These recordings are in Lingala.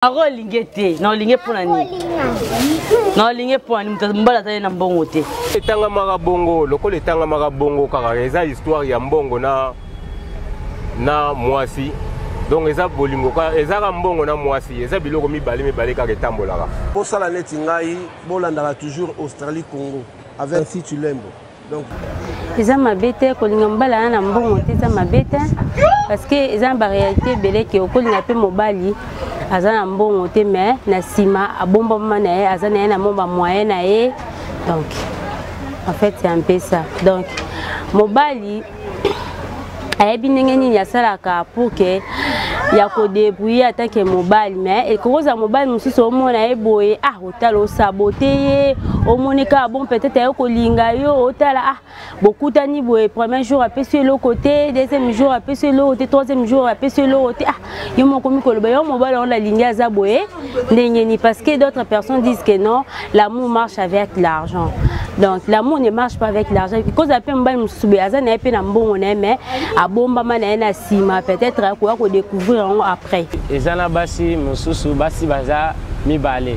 Akolinge te na olinge mpo na nini? Na olinge mpo na nini? Moto mobali azali na mbongo te. Etangamaka bongo lokola etangamaka bongo kaka, eza histoire ya mbongo na mwasi. Donc eza bolingo, ezaka mbongo na mwasi, eza biloko mibale mibale kaka etambolaka. Bosala neti ngai, bolandaka toujours Australie Congo avec si tu l'aimes. Donc eza mabe te kolinga mobali aza na mbongo te, eza mabe te, parce que eza na baréalité ebele ke okolinga mpe mobali aza na mbongo te, mais na nsima abombama na ye, aza na ye na mwa bamoyen na ye. Donc en fait, c'est un peu ça. Donc mobali ayebi ndenge nini asalaka pour ke ya kodébrouiller atake mobali, mais ekokozala mobali mosusu omona ye boye, ah, otala osabote ye, omoni kaka bon, peut-être aye kolinga yo, otala, ah, bokutani boye, premier jour apesi eloko te, deuxième jour apesi eloko te, troisième jour apesi eloko te, ah, yo moko okomi koloba yo mobali yango nalingi aza boye ndenge nini? Parce que d'autres personnes disent que non, l'amour marche avec l'argent. Donc l'amour ne marche pas avec l'argent. Kozala mpe mobali mosusu boye aza na ye mpe na mbongo na ye, mais abombama na ye na nsima, peut-être akoya kodécouvrir yango après. Eza na basi mosusu, basi baza mibale,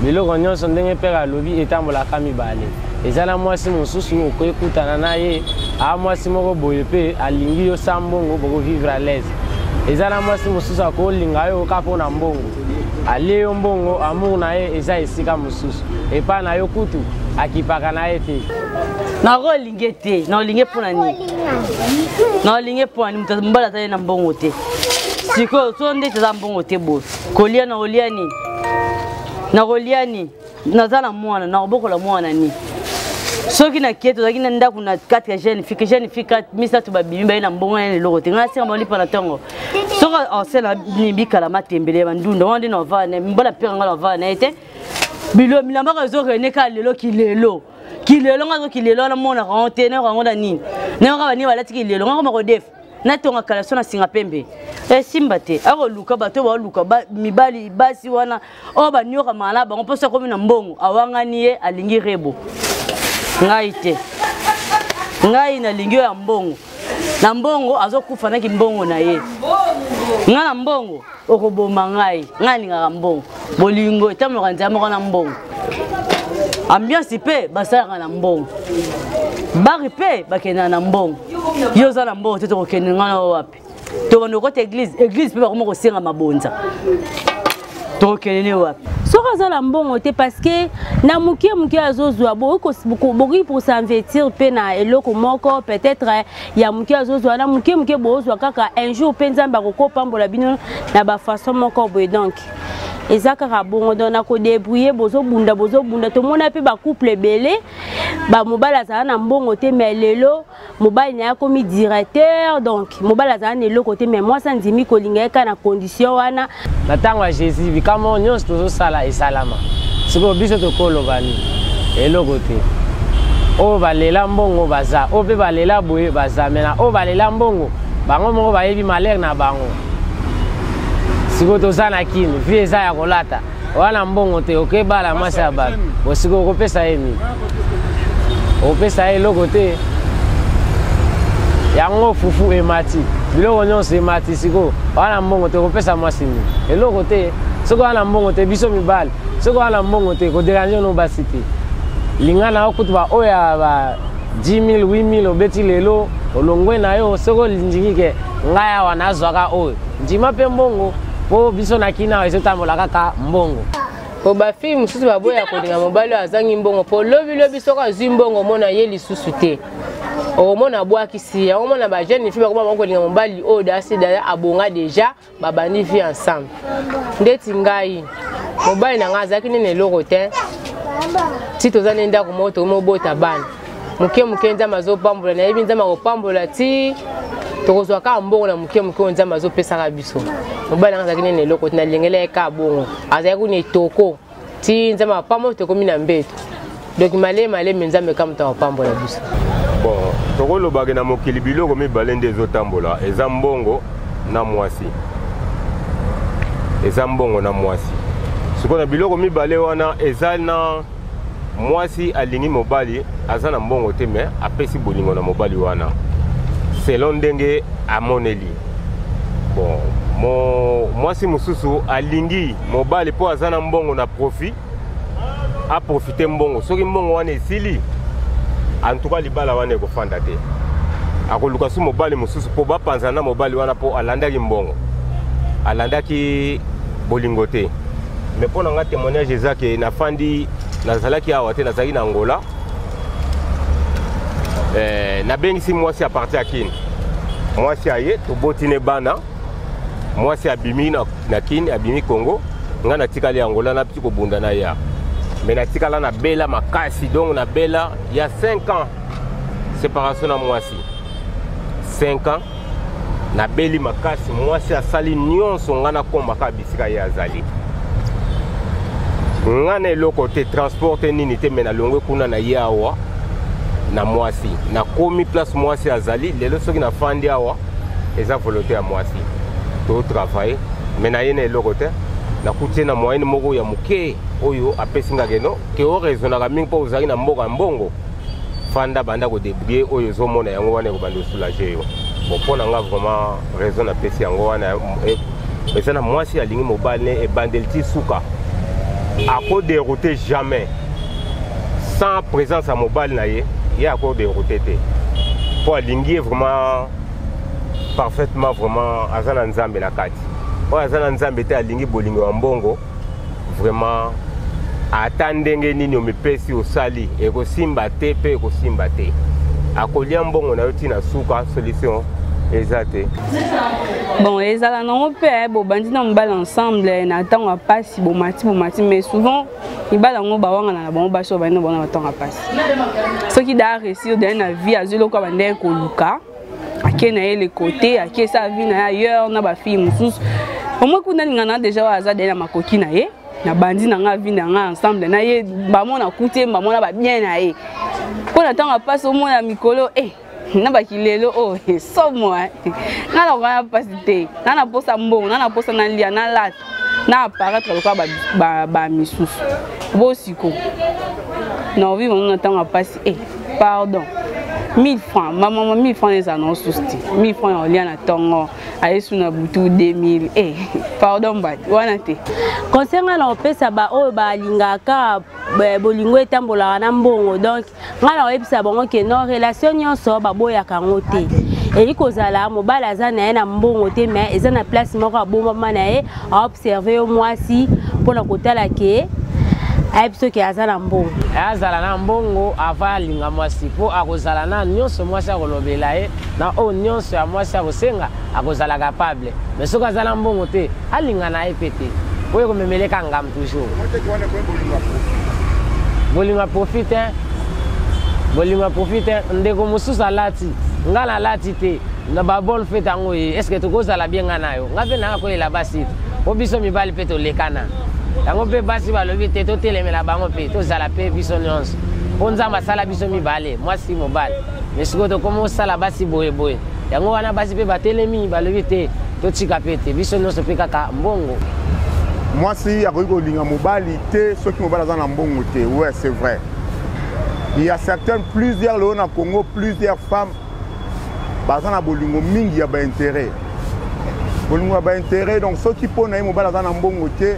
biloko nyonso ndenge mpe alobi etambolaka mibale. Eza na mwasi mosusu okoki kutana na ye, aa mwasi moko boye mpe alingi yo sa mbongo, bokovivre à l'aise. Eza na mwasi mosusu akolinga yo kaka mpo na mbongo, alie yo mbongo, amour na ye eza esika mosusu, epai na yo kutu akipaka na ye te. Nakolinge te, na olinge mpo na nini? Na olinge mpo na nini? Moto mobali azali na mbongo te, sikoyo so ndeti aza mbongo te boye, kolia na kolia nini? Na kolia nini? Naza na mwana, nakobokola mwana nini? Soki nakie, tozalaki na ndako na 4 jeune fille, jeune fille misato babimi, baye na mbongo ya eloko te. Ngai nasenga balipa na ntongo, soki osala nini, bikala matembele ya bandunda wana nde na ovaa mbala pere ngai na ovaa na ye te. Bilo bilambaka ezokende kaka lelo kilelo kilelo, ngai azo kilelo wana monaka yango te, nayoka yango na nini, nayoka banini balati kilelo, ngai koma kodefa, natonga kala so na singa pembe esimba te. Akoluka bato baoluka mibali, basi wana oyo banyokamaka na bango, mposo akomi na mbongo, awangani ye, alingi rebo. Ngai te, ngai nalingi oyo ya mbongo na mbongo, azokufa naki mbongo na ye. Ngai na mbongo okoboma ngai, ngai alingaka mbongo. Bolingo etambolaka nzela moko na mbongo, ambiance mpe basalaka na mbongo, bari mpe bakendaka na mbongo. Yo oza na mbongo te, tokokende ngai na wapi? Tobanda okota église, église mpe bakoma kosenga mabonza, tokokende ne wapi? Soki aza na mbongo te, parce que na moke moke azozwa, bokoki kosinvestir mpe na eloko moko, peut-être ya moke azozwa na moke moke, bozwa kaka un jour mpe Nzambe akokopambola bino na bafaçon moko boye. Donc eza kaka bongo. Donc na kodébrouiller, bozobunda, bozobunda. Tomona mpe bacouple ebele, bamobali azala na mbongo te, mais lelo mobali na ye akomi directeur. Donc mobali azala na eloko te, mais mwasi andimi kolinga ye kaka na condition wana. Na ntango ya Jésus, bikamwa nyonso tozosala esalama. Sikoyo biso tokoloba nini? Eloko te. Oyo balela mbongo baza, oyo mpe balela boye baza, me na oyo balela mbongo, bango moko bayebi malere na bango. Sikoyo toza na kini vie eza ya kolata wana mbongo te, okebala mwasi ya bato bo, sikoyo okopesa ye nini? Okopesa ye eloko te. Yango fufu emati, biloko nyonso emati. Sikoyo wana mbongo te, okopesa mwasi nini? Eloko te. Soki wana mbongo te, biso mibali, soki wana mbongo te, kodéranger no basi te. Linga na yo kutu baoyo ya ba 10 000, 8 000, obeti lelo, olongwe na yo. Soki olindingi ke ngai awa nazwaka oyo, ndima mpe mbongo, mpo biso na kina awa ezotambola kaka mbongo. Po bafille mosusu baboya kolinga mobali oyo azangi mbongo, po lobilobi soki azwi mbongo, omona ye lisusu te, okomona abwakisi yango. Omona bajeune fille bakoma bango kolinga mobali oyo dasi daya abonga déjà, babandi vie ensemble. Ndeti ngai, mobali na ngai azalaki nini, eloko te, ti toza nde ndako moko, tokomobota bana moke moke, Nzambe azopambola. Nayebi Nzambe akopambola ti tokozwa kaka mbongo na moke moke oyo Nzambe azopesaka biso. Mobali nanga azalaki nini, eloko te, nalingela ye kaka bongo, azalaki kuna etoko ti Nzambe apambola, tokomi na mbeto. Donc malemi malemi, Nzambe kaka moto akopambola biso. Bon, tokolobake na mokili biloko mibale nde ezotambola, eza mbongo na mwasi, eza mbongo na mwasi. Sikoyo na biloko mibale wana, eza na mwasi alingi mobali aza na mbongo te, mais apesi bolingo na mobali wana selon ndenge amoneli. Bon, Mo, mwasi mosusu alingi mobali mpo aza na mbongo na profit, aprofite mbongo. Soki mbongo wana esili, en tout cas libala wana ekofanda te. Akoluka su mobali mosusu mpo bapanzana na mobali wana mpo alandaki mbongo, alandaki bolingo te. Mais mpo na nga témoignage eza ke nafandi, nazalaki awa te, nazalaki na Angola. Nabengisi mwasi a partir ya Kin. Mwasi aye, toboti ne bana. Mwasi abimi na Kin, abimi Congo. Nga natikali Angola, napiti kobunda na ya. Mais natikala na bela makasi, donc na bela ya 5 ans séparation na mwasi. 5 ans nabeli makasi, mwasi asali nyonso nga nakomaka bisika ye azali. Nga na eloko te, transport te, nini te, me nalongwe kuna na ye awa na mwasi. Nakomi place mwasi azali lelo, soki nafandi awa eza volonté ya mwasi, totravaille me na ye na eloko te. Nakuti ye na moyenne moko ya moke oyo apesi nga keno ke oraisonnaka mingi mpo ozalaki na mboka ya mbongo, fanda banda kodébrouiller oyo ozomona yango wana ekobanda osoulage yo. Bon, mpo na nga vraiment raison napesi yango wana eza na mwasi alingi mobali ne ebandeli ti suka, akodéroute jamais sans présence ya mobali na ye. Ye akodéroute te mpo alingi ye vraiment parfaitement, vraiment aza na Nzambe na kati. Oyo aza na Nzambe te, alingi bolingo ya mbongo, vraiment ata ndenge nini omipesi osali ekosimba te, mpe ekosimba te, akolia mbongo na yo ntina suka, solution eza te. Bon, ezala nango mpe bobandi na mobali ensemble na ntango ya mpasi, bomati bomati, mais souvent mibali yango bawangana na bango basi oyo bandi na bango na ntango ya mpasi. Soki daa réussir daye na vie, azwi eloko ya bandenge koluka, ake na ye le côté, ake esala vie na ye ailleurs na bafille mosusu. Omoi kuna alingana déjà oyo aza daye na makoki na ye, na bandi na nga vie na nga ensemble na ye, bamona kuti ye, bamona babien na ye mpo na ntango ya mpasi. Omona mikolo na bakilelo oyo somo nga nakoka na mpasi te, nga na posa mbongo, nga na posa nalia, nalata, na apparaître lokola bamisusu. Bosiko na ovivre ngo na ntango ya mpasi, pardon, 1000 francs, bamama, 1000 francs ezala na osusu te. 1000 francs ya olia na ntongo, ayesu na butu 2000, pardon, mbati wana te. Conseil nga na kopesa baoyo balingaka bolingo etambolaka na mbongo, donc ngai na koyebisa bango ke non, relation nyonso baboyaka yango te. Eli kozala mobali aza na ye na mbongo te, mais eza na place moko abombama na ye, aobserve yo mwasi mpona kotala ke ayebi soki aza na mbongo. Azala na mbongo ava alinga mwasi, mpo akozala na nyonso mwasi akolobela ye, na oyo nyonso ya mwasi akosenga akozala capable. Mais soki aza na mbongo te, alinga na ye mpe te, oyo ekomemeleka ngam toujours. Bolingo ya profit te, bolingo ya profit te. Ndeko mosusu alati, nga nalati te na babonne fête yango ye, est ce que tokozala bien nga na yo? Nga mpe nanga koyela basi te, mpo biso mibali mpe tolekana yango mpe basi balobi te, totelemela bango mpe tozala mpe biso nyonso, mpo Nzambe asala biso mibale, mwasi mobali. Mais sikoyo tokómi osala basi boyeboye, yango wana basi mpe batelemi, balobi te, totika mpe te, biso nyonso mpe kaka mbongo. Mwasi akoki kolinga mobali te soki mobali aza na mbongo te. Ouais, c'est vrai, il y a certaines, plusieurs lelo na Congo, plusieurs femmes baza na bolingo mingi ya baintérêt, bolingo ya baintérêt. Donc soki mpo na ye mobali aza na mbongo te,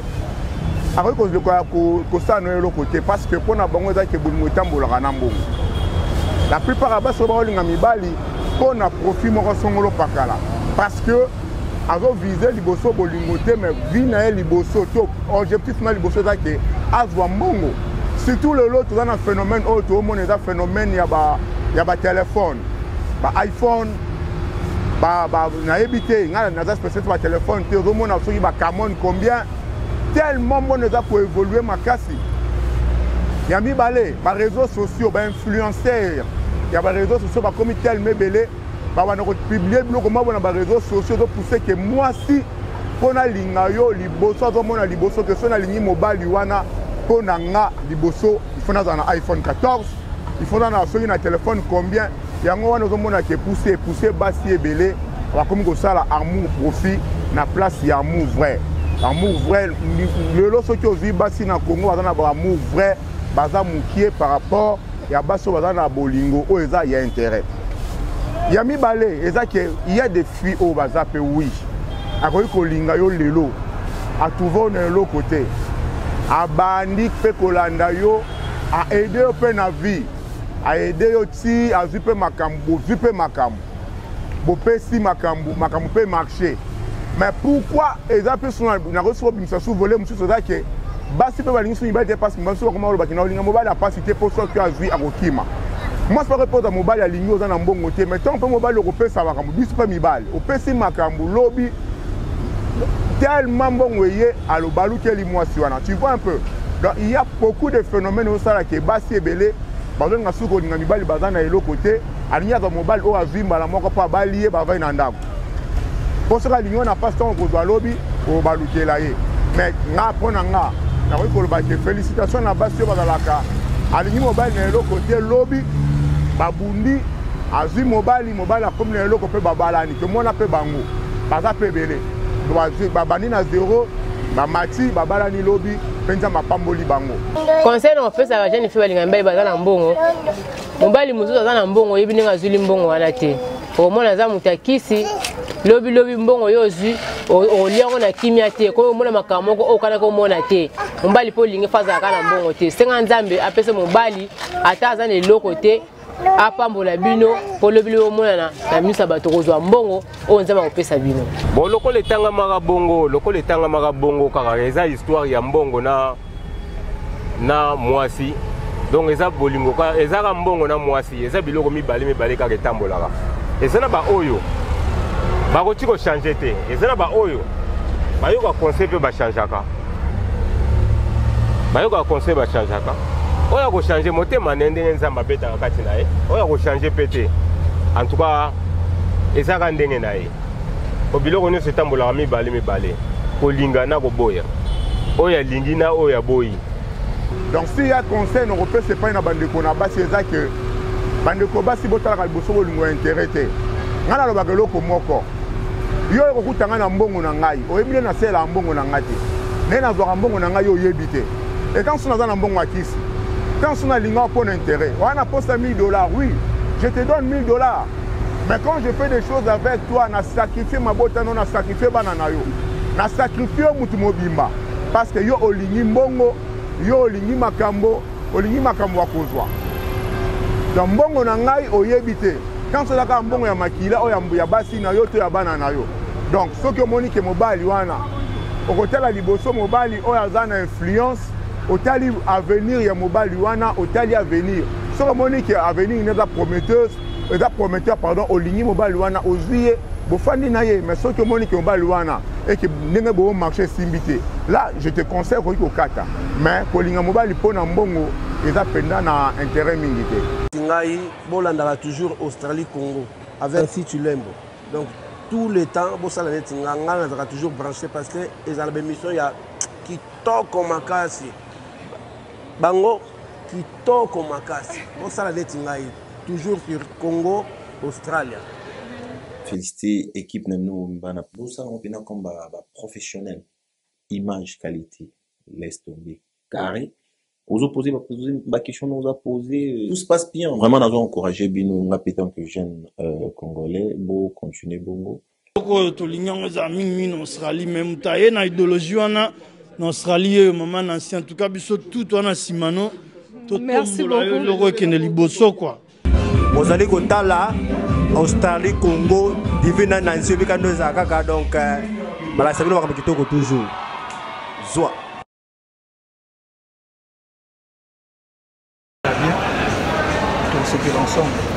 akoki kosala no eloko te, parce que mpo na bango eza ke bolingo etambolaka na mbongo. La plupart ya basi oyo bakolinga mibali mpo na profit moko songolo pakala, parce que azovise liboso bolingo te, mais vie na ye liboso to objectif na liboso eza ke azwa mbongo. Surtout lelo toza na phénomène oyo toomona, eza phénomène ya batelefone, ba iPhone, nayebi te, ngai naza spécialiste batelefone te. Ozomona soki bacamon combien, tellement mbona eza koévolue makasi. Ya mibale, baréseaux sociaux, bainfluenceur ya baréseaux sociaux bakomi tellement ebele, babanda kopublie biloko mabo na baréseaux sociaux, ezopousse ke mwasi mpo nalinga yo liboso, azomona liboso ke so nalingi mobali wana, mpo na nga liboso il faut nazala na iPhone 14, il faut nazala soki na téléphone combien. Yango wana ozomona ke pousse pousse basi ebele bakomi kosala amour profit na place ya amour vrai. Amour vrai lelo, soki ozwi basi na Congo baza na baamour vrai, baza mokie par rapport ya basi oyo baza na bolingo oyo eza ya intérêt. Ya mibale eza ke il y a des filles oyo baza mpe, oui, Akoki kolinga yo lelo, atrouve na eloko te, abandi mpe kolanda yo, aide yo mpe na vie, aide yo ti azwi mpe makambo, bozwi mpe makambo, bopesi makambo, makambo mpe marché. Mais pourquoi eza mpe so nakoki soki obimisa su volet mosusu eza ke basi mpe balingi so mibali te mpasi mibali so bakoma kolobaki na olinga mobali ya mpasi te mpo soki azwi akokima. Mwasi mpe akoki mobali alingi oza na mbongo te, mais ntango mpe mobali okopesa makambo, biso mpe mibali opesi makambo lobi tellement mbongo eye alobalukeli mwasi wana, tu vois un peu. Donc il y a beaucoup de phénomènes osalaka basi ebele bazolinga soki kolinga mibali baza na eloko te, alingi azwa mobali oyo azwi mbala moko mpo abali ye bavai na ndako, mpo soki alingi oyo na mpasi ntango kozwa lobi obalukela ye. Mais nga mpo na nga nakoki koloba ke félicitation na basi oyo bazalaka alingi mobali na eloko te, lobi babundi azwi mobali, mobali akomi na eloko mpe babalani. Tomona mpe bango baza mpe ebele babandi na zero, bamati babalani lobi mpe Nzambe apamboli bango. Conseil na kopesa ba jeune fille balinga mibali baza na mbongo, mobali mosusu aza na mbongo oyebi ndenge azwili mbongo wana te, okomona aza moto ya kisi, lobi lobi mbongo yo ozwi olia yango na kimia te, koyo omona makambo moko oyo okanaki omona te. Mobali mpo olingi fo azalaka na mbongo te, senga Nzambe apesa mobali ata aza na eloko te, apambola bino mpo lobi lobi omonana na miso ya bato kozwa mbongo oyo Nzambe akopesa bino. Bon, lokola etangamaka bongo, lokola etangamaka bongo kaka eza histoire ya mbongo na mwasi, donc eza bolingo eza kaka mbongo na mwasi, eza biloko mibale mibale kaka etambolaka. Eza na baoyo bakoki kochange te, eza na baoyo bayoka conseil mpe bachangeaka, bayokaka conseil bachangeaka. Oyo akochange motema na ye ndenge Nzambe abetaka kati na ye, oyo akochange mpe te, en tout cas ezaka ndenge na ye. Po biloko nyonso etambolaka mibale mibale, kolinga na koboya, oyo alingi na oyo aboyi. Donc s'il y a conseil nakopesa epai na bandeko na basi eza ke bandeko basi botalaka liboso bolingo ya intérêt te. Ngai nalobaka eloko moko, yo okokuta ngai na mbongo na ngai, oyebi nde nasalelaka mbongo na ngai te, nde nazwaka mbongo na ngai yo oyebi te. Etant so naza na mbongo ya kisi, tant so nalinga mpo na intérêt wana posa 1000 dollars, oui je te donne 1000 dollars, mais quand je fais des choses avec toi, na sacrifie mabota no, na sacrifie bana na yo, na sacrifie mutu mobimba, parce que yo olingi mbongo, yo olingi makambo, olingi makambo ya kozwa. Donc mbongo na ngai oyebi te, tant so ezaka mbongo ya makila oyo ya basi na yo to ya bana na yo. Donc soki omoni ke mobali wana okotala liboso mobali oyo aza na influence, otali avenir ya mobali wana, otali avenir, soki omoni ke avenir eza prometteuse, eza prometteur, pardon, olingi mobali wana, ozwi ye, bofandi na ye. Mais soki omoni ke mobali wana eke ndenge bo marché esimbi te, là je te conseille okoki kokata. Mais kolinga mobali mpo na mbongo eza mpenza na intérêt mingi te. Ngai bolandaka toujours Australie Congo avec Nancy Tshilembo, donc tout le temps bosala neti nga, nga nazalaka toujours branché parce que ezala bémission ya kitoko makasi, bango kitoko makasi, bosala neti ngai toujours sur Congo Australia. Féliciter équipe na bino bana bosala mpena comme ba professionnel, image qualité laisse tomber carré. Ozo poser ba question nous a posé, tout se passe bien. Vraiment nazo encourager bino nga tant que jeune congolais bo continuer bongo. Oyo tolingi yango ezala mingimingi na Australie, mais moto aye na idéologie wana na Australie oyo mama Nancy, en tout cas biso tout wana nsima no totombola yo eloko ekende liboso quoi. Bozali kotala Australie Congo divine na Nancy obika ndo ezala kaka, donc balakisa bino makambo kitoko toujours zwa. Bien, tosepela ensemble.